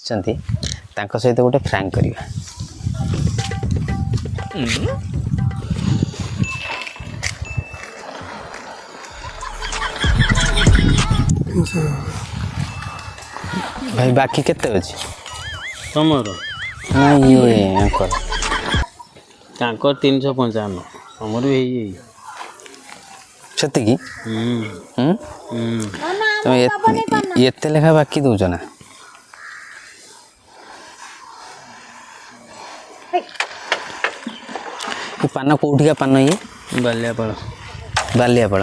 ଆସିଛନ୍ତି, ତାଙ୍କ ସହିତ ଗୋଟେ ପ୍ରାଙ୍କ କରିବା। ଭାଇ, ବାକି କେତେ ଅଛି? ତମର? ନା, ଇଏ ଆଙ୍କର। ତାଙ୍କର 355, ତମର ବି ହେଇଯାଇଛି। ସେତିକି? ହୁଁ। ହୁଁ। ହୁଁ। ତମେ ଏତେ ଲେଖା ବାକି ଦଉଛ ନା? ଏ ପାନ କୋଉଠିକା ପାନ ଇଏ? ବାଲିଆପାଳ। ବାଲିଆପାଳ,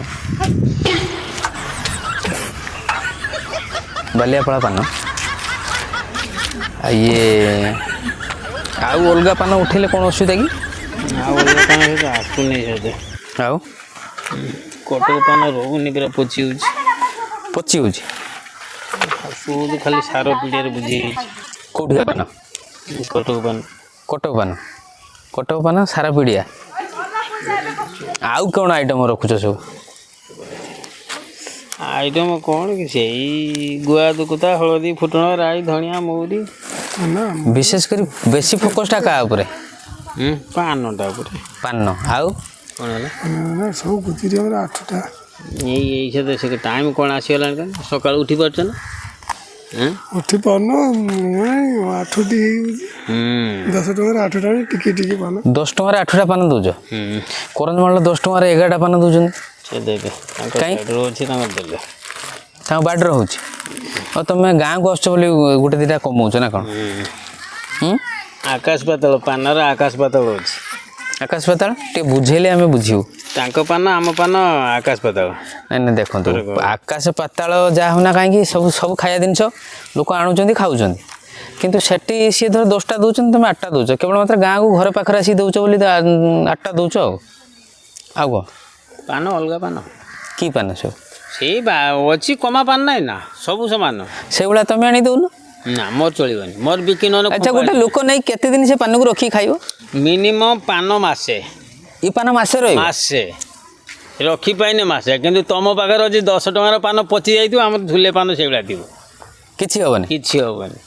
ବାଲିଆପାଳ ପାନ। ଆଉ ଇଏ ଆଉ ଅଲଗା ପାନ ଉଠେଇଲେ କ'ଣ ଅସୁବିଧା କି? ଆଉ ଅଲଗା ପାନ ସହିତ ଆସୁନି ସହିତ। ଆଉ କଟକ ପାନ ରହୁନି, ପୁରା ପଚି ହେଉଛି। ପଚି ହେଉଛି? ସବୁ ଖାଲି ସାର ପିଡ଼ିଆରେ ବୁଝି ହେଇଛି। କୋଉଠିକା ପାନ? କଟକ ପାନ। କଟକ ପାନ, କଟକ ପାନ, ସାର ପିଡ଼ିଆ। ଆଉ କ'ଣ ଆଇଟମ୍ ରଖୁଛ ସବୁ? ଆଇଟମ୍ କ'ଣ କି, ସେଇ ଗୁଆ ଦୁକୁତା, ହଳଦୀ, ଫୁଟଣ, ରାଇ, ଧଣିଆ, ମହୁରି। ବିଶେଷ କରି ବେଶୀ ଫୋକସ୍ଟା କାହା ଉପରେ? ହୁଁ, ପାନଟା ଉପରେ। ପାନ ଆଉ କ'ଣ ହେଲା? ନା, ସବୁ ଗୁଜିରେ ଆମର 8ଟା। ଏଇ ସହିତ ସେ ଟାଇମ୍ କ'ଣ ଆସିଗଲାଣି? କ'ଣ ସକାଳୁ ଉଠି ପାରୁଛ ନା? ହଁ। ଉଠି ପାରୁନ, 8ଟି ହେଇଯାଉଛି। ହୁଁ। 10 ଟଙ୍କାରେ 8ଟା, ଟିକେ ଟିକେ ପାନ। 10 ଟଙ୍କାରେ 8ଟା ପାନ ଦେଉଛ? ହୁଁ। କରଞ୍ଜମାଳ 10 ଟଙ୍କାରେ 11ଟା ପାନ ଦେଉଛନ୍ତି। ସେ ଦେବେ ତାଙ୍କ କାଇଁ? ସାଇଡ଼ରେ ଅଛି, ତାଙ୍କର ଦେଲେ। ତାଙ୍କ ବାଡ଼ିରେ ହେଉଛି, ଆଉ ତମେ ଗାଁକୁ ଆସୁଛ ବୋଲି ଗୋଟେ ଦୁଇଟା କମଉଛ ନା କ'ଣ? ହୁଁ। ଆକାଶ ପାତାଳ, ପାନର ଆକାଶ ପାତାଳ ଅଛି। ଆକାଶ ପାତାଳ ଟିକେ ବୁଝେଇଲେ ଆମେ ବୁଝିବୁ। ତାଙ୍କ ପାନ, ଆମ ପାନ ଆକାଶ ପାତାଳ। ନାଇଁ ନାଇଁ, ଦେଖନ୍ତୁ, ଆକାଶ ପାତାଳ ଯାହା ହଉନା କାହିଁକି, ସବୁ ସବୁ ଖାଇବା ଜିନିଷ, ଲୋକ ଆଣୁଛନ୍ତି, ଖାଉଛନ୍ତି। କିନ୍ତୁ ସେଠି ସିଏ ଧର 10ଟା ଦେଉଛନ୍ତି, ତମେ 8ଟା ଦେଉଛ। କେବଳ ମାତ୍ର ଗାଁକୁ ଘର ପାଖରେ ଆସିକି ଦେଉଛ ବୋଲି 8ଟା ଦେଉଛ। ଆଉ ଆଉ କ'ଣ? ପାନ ଅଲଗା ପାନ। କି ପାନ ସବୁ? ସେଇ ଅଛି, କମା ପାନ ନାହିଁ ନା, ସବୁ ସମାନ। ସେଇଭଳିଆ ତମେ ଆଣି ଦେଉନ। ନା, ମୋର ଚଳିବନି, ମୋର ବିକି ନହେଲେ। ଆଚ୍ଛା, ଗୋଟେ ଲୋକ ନେଇ କେତେ ଦିନ ସେ ପାନକୁ ରଖିକି ଖାଇବ? ମିନିମମ୍ ପାନ ମାସେ। ଏ ପାନ ମାସେ ରହିବ? ମାସେ ରଖିପାଇନେ ମାସେ। କିନ୍ତୁ ତମ ପାଖରେ ଅଛି 10 ଟଙ୍କାର ପାନ ପଚି ଯାଇଥିବ, ଆମର ଝୁଲେ ପାନ ସେଇଭଳିଆ ଥିବ। କିଛି ହବନି? କିଛି ହବନି।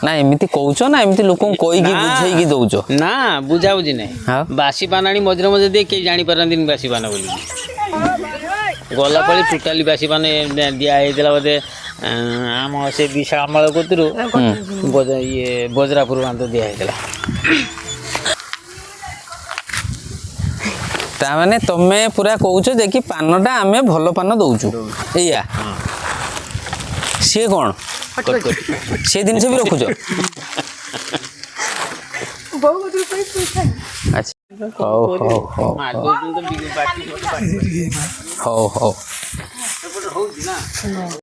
ନା, ଏମିତି କହୁଛ ନା ଏମିତି ଲୋକଙ୍କୁ କହିକି ନା। ବୁଝେଇକି ଦଉଛ? ନା, ବୁଝାବୁଝି ନାହିଁ। ଆଉ? ବାସି ପାନ ଆଣି ମଝିରେ ମଝିରେ ଦେଇ କେହି ଜାଣିପାରନ୍ତିନି ବାସି ପାନ ବୋଲି। ଗଲା ପାଳି ଟୋଟାଲି ବାସି ପାନ ଦିଆ ହେଇଥିଲା ବୋଧେ, ଆମ ସେ ବିଶାଳ କତିରୁ ଇଏ ବଜରାପୁର ବାନ୍ଧ ଦିଆ ହେଇଥିଲା। ତା ମାନେ ତମେ ପୁରା କହୁଛ ଯେ କି ପାନଟା ଆମେ ଭଲ ପାନ ଦଉଛୁ, ଏଇଆ। ସିଏ କ'ଣ ସେ ଜିନିଷ ବି ରଖୁଛ? ଆଚ୍ଛା, ହଉ ହଉ ହଉ। ମାରି ଦଉଛନ୍ତି ତ, ବାକି ହଉ ହଉ। ହଉଛି ନା।